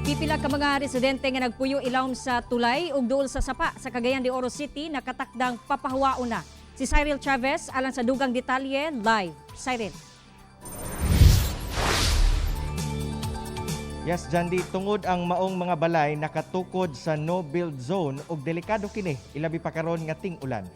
Pipila ka mga residente nga nagpuyo ilawom sa tulay ug duol sa sapa sa Cagayan de Oro City nakatakdang papahawaon na. Si Cyril Chavez alang sa dugang detalye live. Cyril. Yes, Jandy, tungod ang maong mga balay nakatukod sa no-build zone ug delikado kini ilabi pa karon nga ting-ulan.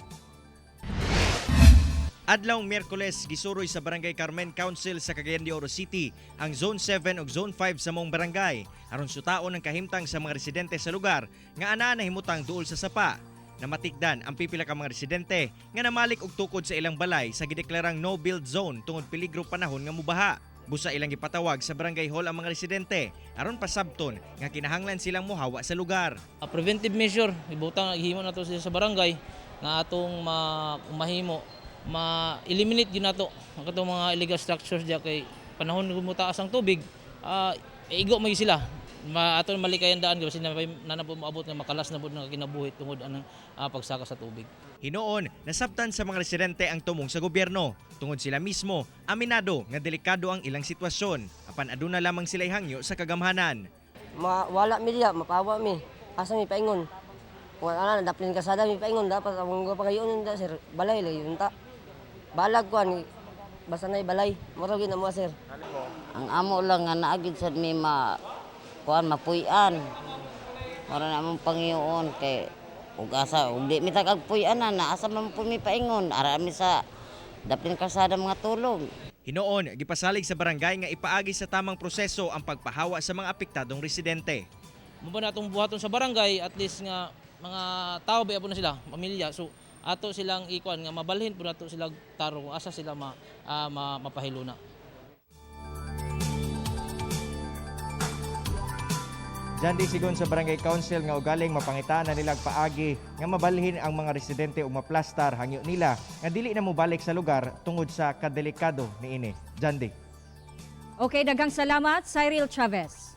Adlaw Miyerkules, gisuroy sa Barangay Carmen Council sa Cagayan de Oro City ang Zone 7 ug Zone 5 sa maong barangay aron sutaon ang kahimtang sa mga residente sa lugar nga anaa nahimutang duol sa sapa. Namatikdan ang pipila ka mga residente nga namalik og tukod sa ilang balay sa gideklarang no build zone tungod peligro panahon nga mubaha. Busa ilang gipatawag sa barangay hall ang mga residente aron pasabton nga kinahanglan silang mohawa sa lugar. A preventive measure, ibutang himo nato sila sa barangay nga atong mahimo ma-eliminate gyud nato ang katong mga illegal structures diya kay panahon nga mutaas ang tubig, igo man gyud sila. Ato malikayan daan kasi na, na, na moabot nga makalas na pud nga kinabuhi tungod anang pagsaka sa tubig. Hinuon, nasabtan sa mga residente ang tumong sa gobyerno. Tungod sila mismo, aminado nga delikado ang ilang sitwasyon. Apan aduna lamang sila hangyo sa kagamhanan. Ma wala mi diya, mapawa mi. Asa mi paingon? Kung ana daplin kasada mi paingon dapat among pagayon da, sir. Balay lagi unta. Balag kuan basta nay balay. Mura gyud na mo, sir. Ang amo lang nga naagid sad mi ma kuan mapuy-an. Mura na among pangiyoon kay ug asa ug di mi tagag puy-an na asa man po mi paingon ara mi sa daplin kalsada mga tulog. Hinuon, gipasalig sa barangay nga ipaagi sa tamang proseso ang pagpahawa sa mga apektadong residente. Mo ba natong buhaton sa barangay, at least nga mga tao ba po na sila, pamilya. So ato silang ikuan nga mabalhin po nato sila taro kung asa sila mapahiluna. Diyan sigon sa barangay council nga ugaling mapangitaan na nilang paagi nga mabalhin ang mga residente ug maplastar hangyo nila nga dili na mobalik sa lugar tungod sa kadelikado niini. Jandi. Okay, daghang salamat, Cyril Chavez.